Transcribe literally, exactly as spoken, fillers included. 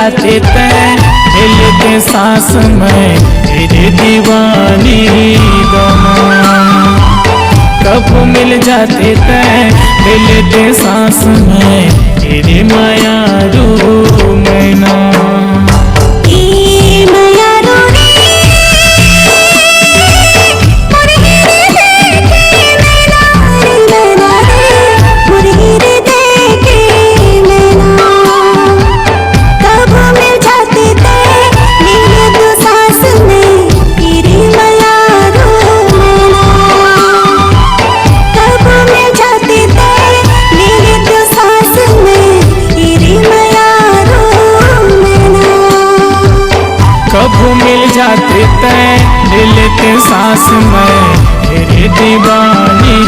जाते तैं, मिलते सांस में तेरे दीवानी गमा। कब मिल जाते तैं, मिलते सांस में तेरे मयारू मैना। ए मयारू रे, मोर हृदय के मैना रे, मैना रे, मोर हृदय के मैना। कब मिल जाते तैं, मिले तो सांस में तेरे मयारू मैना। कब मिल जाते तैं, मिले तो सांस में तेरे मयारू मैना। कभू मिल जाते तैं, मिलते सांस में तेरे दीवानी